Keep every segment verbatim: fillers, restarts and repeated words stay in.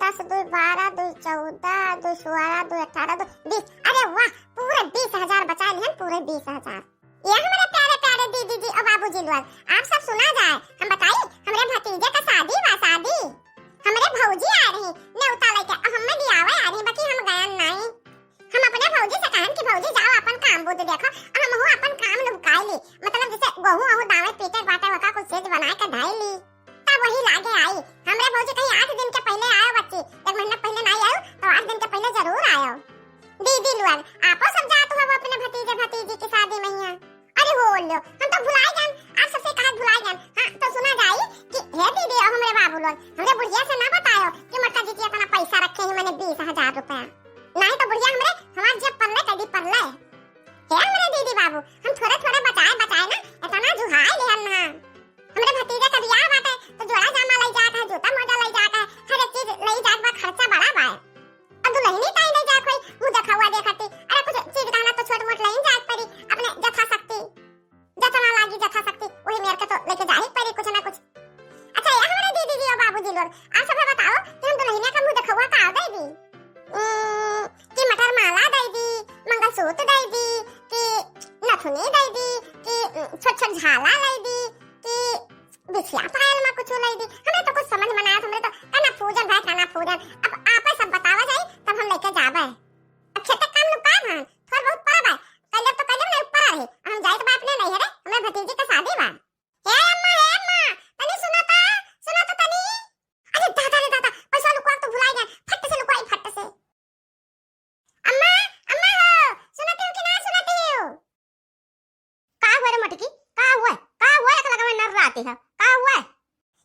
दस दू बारह, दू चौदह, दू सोलह, दू अठारह, दू बीस। अरे वाह, पूरे बीस हजार बचा लिहन, पूरे बीस हजार। ये हमारे प्यारे प्यारे दीदी जी और बाबूजी लोग, आप सब सुना जाए, हम बताई, हमरे भतीजे का शादी बा, शादी। हमरे भौजी आ रही, नेवता लेके, अब हमें दियावे आ रही, बाकी हम गयन नहीं। हम अपने भौजी से कहन कि भौजी जाओ अपन काम बुध देखो, और हम हूँ अपन काम लुकाई ली, मतलब जैसे गोहूँ अहू दावे पीटे बाटे वका कुछ चीज बनाए के धई ली। तब वही लागे आई। हमरे भौजी कहीं आठ दिन के पहले आयो बच्ची, एक महीना पहले नहीं आयो तो आठ दिन के पहले जरूर आयो। दीदी लोग, आपो सब जात हो अपने भतीजे भतीजी की शादी में हियां। अरे हो लो, हम तो भुलाई गन, आप सबसे कहा भुलाई गन। हाँ, तो सुना जाई कि हे दीदी और हमरे बाबू लोग, हमरे बुढ़िया से ना बतायो कि मोटका जी की इतना पैसा रखे हैं, मैंने बीस हजार रुपया। नहीं तो बुढ़िया हमरे, हमार जेब परले कदी परले। हे हमरे दीदी बाबू, हम थोड़े थोड़े बचाए बचाए ना, इतना जुहाई लिहन ना। हमरे भतीजा का बियाह बाटे, तो जोड़ा जामा लई जात है, जूता मोजा लई जात है, हर एक चीज लई जात बा, खर्चा बड़ा बा। अब दुल्हनी ताई नहीं जात होई, मुँह देखा हुआ देखती। अरे कुछ चीज गहना तो छोट मोट लई जात पड़ी, अपने जथाशक्ति, जतना लागी जथाशक्ति, वही मेर के तो लेके जाही पड़ी कुछ ना कुछ। अच्छा, ये हमरे दीदी जी और बाबूजी लोग, आप सब बताओ कि हम दुल्हनिया का मुँह देखा हुआ का दे दी? उम्म, कि मटर माला दे दी, मंगलसूत्र दे दी, कि नथुनी दे दी, कि, उम्म, छोट छोट झाला दे दी, कि बिछिया पायल में कुछ ले दी। हमरे तो कुछ समझ में ना आया, हमरे तो कना पूजन भाई, कना पूजन। अब आपे सब बतावा जाई, तब हम लेके जाबे। अब खेत काम लुका धान, थोड़ बहुत परब है, कैले तो कैले नहीं ऊपर रही। हम जाइत बा अपने नहीं रे, हमरे भतीजी के शादी बा। हे अम्मा, हे अम्मा, तनी सुना ता, सुना ता तनी। अरे दादा रे दादा, पैसा लुकवा तो भुलाई गए, फट से लुकवाई, फट से। अम्मा, अम्मा हो, सुनती हो कि ना सुनती हो? का हुआ रे मोटकी? का हुआ? का हुआ? एक लगवा नर राती है। का हुआ?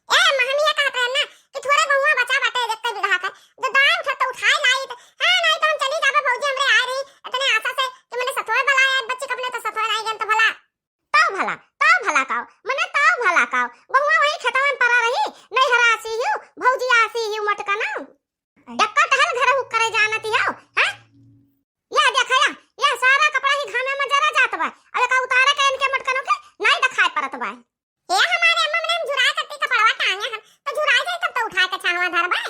ए अम्मा, हम ये कहत रहे ना कि थोड़ा बहुआ बचा बाटे, एक बीघा का, तो दान उठा तो उठाए लाई तो, हाँ, नहीं तो हम चली जाबे भौजी, हमरे आ रही इतने आशा से कि मैंने सतुआ बलाया, बच्ची कपने तो सतुआ नहीं गन तो भला। तौ भला, तौ भला काओ, मने तौ भला काओ, बहुआ वही खेतवन परा रही, नहीं हरासी हियो, भौजी आसी हियो मोटका ना। डक्का टहल घर हुक करे जानती हो, हैं? या देखा या, या सारा कपड़ा ही घामे में जरा जात बा। अब एका उतारे के इनके मटकनों के नाई देखाई परत बा। ए हमारे अम्मा, मने हम झुराए करती कपड़वा टांगे हम, तो झुराए जाए तब तो उठाए के छाहवा धरबे।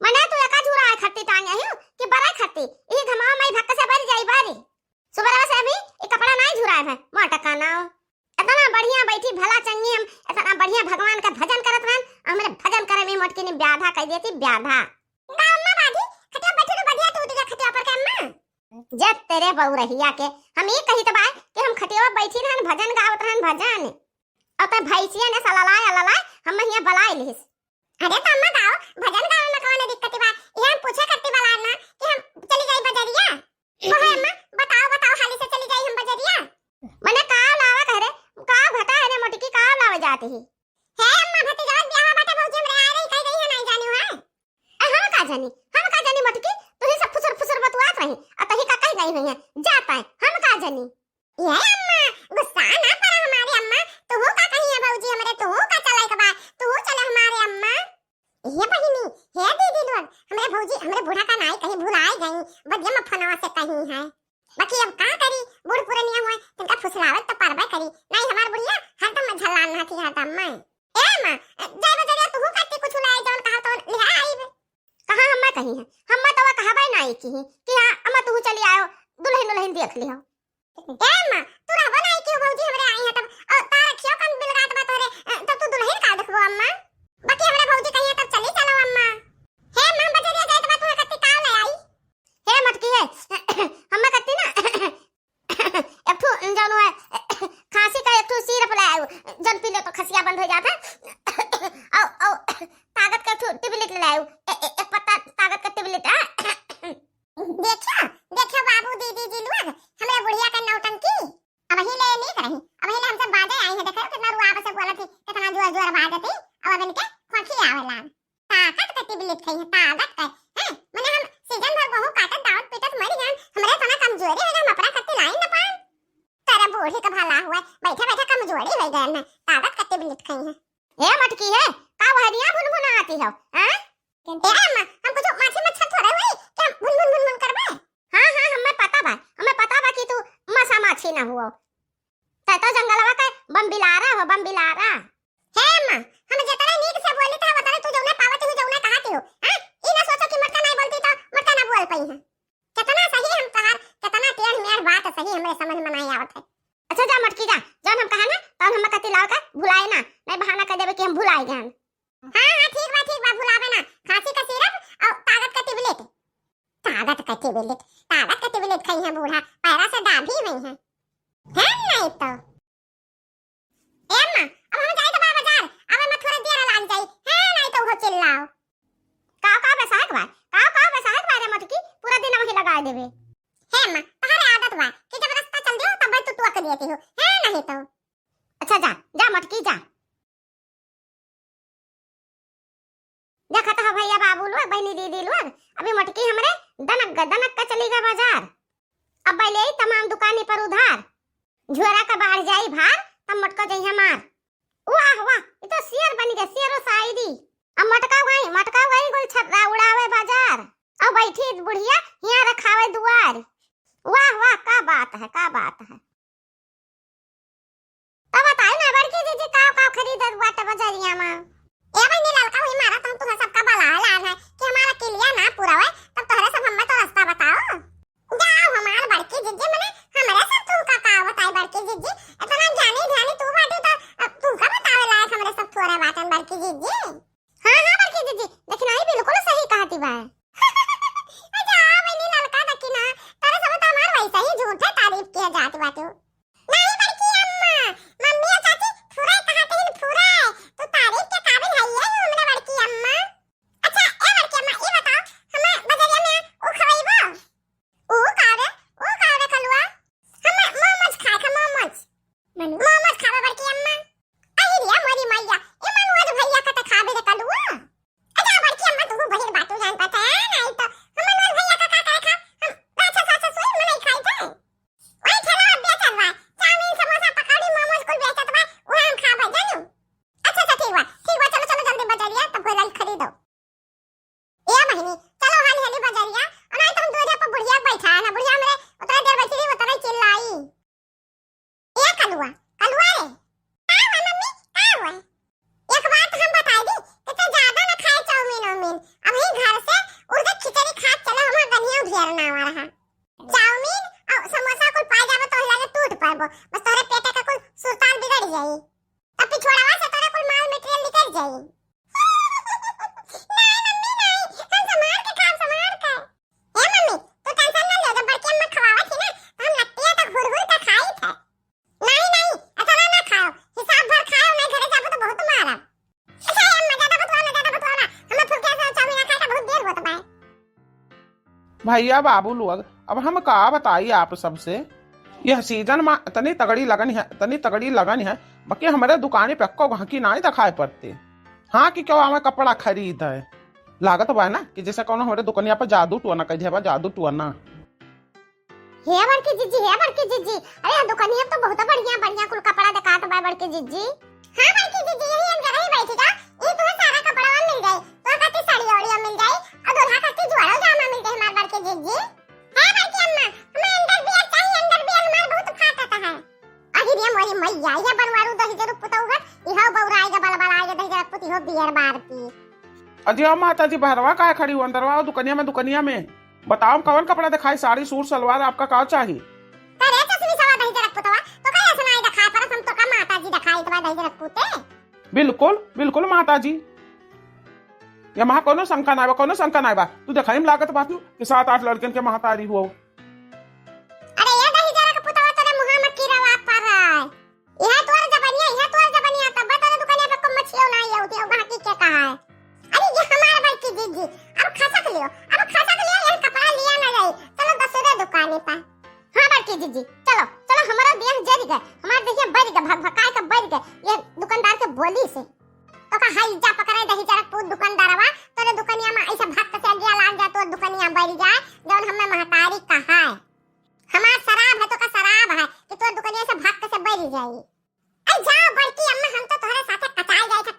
मने तू एका झुराए खट्टी टांगे हियो कि बरे खट्टी, ई घमावा मई भक्क से बरी जाई बारी। सुबह से अभी ई कपड़ा नाई झुराए भे, मटका ना। इतना बढ़िया बैठी भला चंगी हम, इतना बढ़िया भगवान का भजन करत रहन, हमरे भजन करे में मोटकी ने ब्याधा कह देती, ब्याधा। का अम्मा बाजी, खटिया बैठी तो बढ़िया टूट गया खटिया पर के अम्मा। जब तेरे बउरहिया के हम ई कहित बा कि हम खटिया बैठी रहन, भजन गावत रहन, भजन। और ते भैंसिया ने सललाए ललाए हम हियां बलाए लिहिस। अरे तो अम्मा गाओ, भजन गावे में कौन दिक्कत बा? ये हम पूछे करती बला ना कि हम चली जाई बजरिया। कहे अम्मा, बताओ, बताओ, हाली से चली जाई हम बजरिया। मने का लावा कह रे, का घटा है रे मोटकी, का लावे जाती ही? हे अम्मा, भतीजा ब्याह बाटे भौजी हमरे आ रही, कह गई है नहीं जानी है। ए, हम का जानी, हम का जानी मोटकी, तू ही सब फुसर फुसर बतुआत रही, आ तही का कह गई हुई है, जात है, हम का जानी। ए अम्मा, गुस्सा ना करा हमारे अम्मा, तू का कही है भौजी हमरे, तू का चले के बा, तू चले हमारे अम्मा। हे बहिनी, हे दीदी लोग, हमरे भौजी, हमरे बूढ़ा का नाई कहीं भुलाए गई, बदिया में फोनवा से कही है। बाकी अब का करी, बूढ़ पुरनिया हुए, तिनका फुसलावे तो परबे करी। नहीं हमार बुढ़िया हरदम झल्लान रहती हरदम मैं। ए माँ, जाए बजरिया तू करती कुछ लाई जौन कहा तो ले आईब। कहाँ हम्मा कही है? हम्मा तो वह कहबे नाई की है कि हाँ अम्मा तू चली आयो, दुल्हन दुल्हन देख लियो। ए अम्मा, तू रहबो नाई कि भौजी हमरे आई है तब, और तार अखियों कम बिलगात बा तोरे, अ, तब तू दुल्हन का देखबो अम्मा? बाकी हमरे भौजी कहिए तब चली चलो अम्मा। हे अम्मा, हम बजरिया जाए तो तू कत्ती काव ले आई? हे मटकी है, हम्मा कत्ती ना, एक ठो जौन है, खांसी का एक ठो syrup ले आयो, जौन पी ले तो खसिया बंद हो जाता है। औ, औ, ताकत का एक ठो tablet ले आयो, ए, ए, एक पत्ता ताकत का tablet, हाँ। देखियो, देखियो बाबू, दीदी जी लोग, हमरे बुढ़िया के नौटंकी। अबही ले नीक रही, अबही ले हमसे बाजे आई है, देखियो कितना रुआब से बोलत थी, कितना जोर जोर बाजत थी, अब इनके खोंखी आवेला। ताकत के tablet खाई है, ताकत के, हैं? मने हम season भर गोहूं काटत, दावत पीटत मरी जान, हमरे इतना कमजोरी हो गया, हम अपना कत्ती लाई न पान। तेरे बूढ़ी का भला हुआ, बैठे बैठे कमजोरी हो गया ना, ताकत के tablet खाई है। ए मटकी है, का वहरिया भुनभुनाती हो, हैं? ए अम्मा, हम कुछ माछी मच्छर थोड़े हुई कि हम भुन भुन भुन भुन करबे? हाँ, हाँ, हमें पता बा, हमें पता बा कि तू मसा माछी ना हुओ। तै तो जंगलवा के बम बिलारा हो, बम बिलारा। हे अम्मा, हम जतने नीक से बोली था, उतने तू जौने पावती हो, जौने कहाती हो। हाँ? ई ना सोचो जान। हाँ, हाँ, ठीक बा, ठीक बा, भुलावे ना। खांसी का सिरप और ताकत का टेबलेट। ताकत का टेबलेट, ताकत का टेबलेट खइहैं बूढ़ा, पैरा से डाभी हुई है। है नहीं तो। ए अम्मा, अब हम जाई तो बा बाजार, अब हम थोड़ा देर लाग जाई। है नहीं तो वो चिल्लाओ। काव, काव बैसाख बा, काव, काव बैसाख बा रे मोटकी, पूरा दिन वही लगा देबे। हे अम्मा, तोहरे आदत बा कि जब रास्ता चल दियो तब तू टोक देती हो, है नहीं तो। अच्छा जा, जा मोटकी जा। देखत हो भैया बाबू लोग, बहनी दीदी लोग, अभी मोटकी हमरे दनक ग-, दनक के चली गए बाजार। अब ले आई तमाम दुकानी पर उधार, झुअरा का बाढ़ जाई भार, तब मोटका जइहे मार। वाह, वाह, ये तो शेर बन गए, शेरो शायरी। अब मोटका गई, मोटका गई गुल छर्रा उड़ावे बाजार। अब बैठी बुढ़िया हियाँ रखावे दुआर। वाह, वाह, का बात है, का बात है। तो बताई ना बड़की जीजी, का, का खरीदत बाटे बजरिया में? ए बहिनी ललका वही मारा, तुम, तुम्हें सबका बला लान है कि हमारा किलिया ना पूरा होए, तब तोहरे सब हमें तो रास्ता बताओ। जाओ हमार बड़की जीजी, मने हमरे सब तुमका का बताई बड़की जीजी, इतना ज्ञानी ध्यानी तू बाटी तो अब तुमका बतावे लायक हमरे सब थोड़े बाटन बड़की जीजी। हाँ, हाँ बड़की जीजी, लेकिन आई बिल्कुल सही कहती बा। अच्छा, हाँ बहिनी ललका देखी ना, तारे सब तो हमार वैसे ही झूठे तारीफ किया जात बाटे। नहीं बड़की अम्मा, मम्मी और चाची फुरे कहत हिन फुरे। तू तारीफ के काबिल है ये हमरे बड़की अम्मा। अच्छा ए बड़की अम्मा, ये बताओ, हमें बजरिया में उ खवाइबो? उ का रे, उ का रे कलुआ? हमें मोमोज खाए के, मोमोज। मोमोज खाबो बड़की अम्मा? अरे रे मोरी मैया, ये मनोज भैया का तो खाबे रे कलुआ। अच्छा बड़की अम्मा, तू बहिर बाटू जान पता है, नहीं तो हम मनोज भैया का का करे खा, हम अच्छा अच्छा अच्छा सोई मनई खाई थे। वही ठेला बेचत बा, चाउमीन, समोसा, पकौड़ी, मोमोज कुल बेचत बा, उहे हम खाबे जानू। अच्छा अच्छा ठीक बा, ठीक बा, चलो चलो जल्दी बजरिया तब कोई लाई खरीदो। ए बहिनी, चलो हाली हाली बजरिया, और नहीं तो हम दुआरे पर बुढ़िया बैठा है ना, बुढ़िया मेरे उतरे देर बैठी रही उतरे चिल्लाई। ए कलुआ, कलुआ रे। का हुआ मम्मी, का हुआ? एक बात हम बताई दी कि तू ज्यादा ना खाए चाउमीन वाउमीन। अभी घर से उड़ के खिचड़ी खा चलो, हमार गनिया उधियर ना हुआ रहा। चाउमीन और समोसा कुल पा जाबो तो हिला के टूट पड़बो। बस तोरे पेटे का कुल सुरताल बिगड़ जाई। तब पिछोड़वा से तोरे कुल माल मटेरियल निकल जाई। नहीं मम्मी नहीं, हम संभाल के खाब, संभाल के। ए मम्मी, तू टेंशन ना ले, जब बड़की अम्मा खवावत थी ना, तो हम लट्टिया तक हुर हुर के खाई थे। नहीं नहीं, इतना ना खाओ, हिसाब भर खाओ, नहीं घरे जाबो तो बहुत मारब। अच्छा ए अम्मा, ज्यादा बतलाओ ना, ज्यादा बतलाओ ना, हमें फुलके से चाउमीन खाए का बहुत देर होत बा। भैया बाबू लोग, अब हम का बताई आप सबसे, यह सीजन में इतनी तगड़ी लगन है, इतनी तगड़ी लगन है, बाकी हमरे दुकानी पे एक्को गहकी नाई दिखाई पड़ते। हाँ कि क्यों आवे कपड़ा खरीदे। लागत बा ना कि जैसे कौनो हमरे दुकनिया पर जादू टोना कर दिया बा, जादू टोना। हे बड़की जीजी, हे बड़की जीजी, अरे दुकनिया तो बहुत बढ़िया बढ़िया कुल कपड़ा दिखात बा बड़की जीजी। हाँ बड़की जीजी, यही अंदर ही बैठी जा, ये तुम्हें सारा कपड़ा मिल जाए, तो खातिर साड़ी ओड़िया मिल जाए और दूल्हा खातिर जुआरो जामा मिल जाए हमार बड़की जीजी। हे बड़की अम्मा, हमें अंडरवियर चाहिए, अंडरवियर हमार बहुत फाटत है। अरे रे मोरी मैया, ये बनवारू दही जरूर पुतऊ है, इहा बौरा आएगा, बलबल आएगा, दही जरूर पुती हो बियर बार की। अजी आओ माता जी, बहरवा काहे खड़ी हो? अंदरवा आओ, दुकनिया में, दुकनिया में। बताओ, कौन कपड़ा दिखाई? साड़ी, सूट, सलवार, आपका का चाही? करे चश्मी सवा दही जरक पुतवा, तो का ऐसा नहीं दिखाई परत, हम तो का माता जी दिखाई तो दही जरक पुते। बिल्कुल, बिल्कुल माता जी। ये महा कोनो शंका नाय बा, कोनो शंका नाय बा। तू देखाई में लागत बा तू कि सात आठ लड़कन के महतारी हो। अरे ये दही जरक पुतवा, तोरे मुहा में कीड़ा वा पर है। यह तोर जबनिया, यह तोर जबनिया, तब तोरे दुकनिया पे कम मछियो ना आई होती, अब बाकी क्या कहा है? अरे ये हमार बड़की जीजी, अब खसक लियो, अब खसक लियो, यह कपड़ा लिया ना जाए, चलो दूसरे दुकानी पर। हाँ बड़की जीजी, चलो चलो, हमारा देह जर गए, हमारा देह बर गए, भक भकाए के बर गए, ये दुकानदार के बोली से। तो का हाई जा पकड़े दही जरक पूत दुकानदारवा, तोरे दुकनिया में ऐसे भक से अगिया लाग जा, तोर दुकनिया बर जाए, जौन हमें महतारी कहा है। हमार शराब है तो का शराब है कि तोर दुकनिया से भक से बर जाई। अरे जाओ बड़की अम्मा, हम तो तोहरे साथे कचाई जाए थे,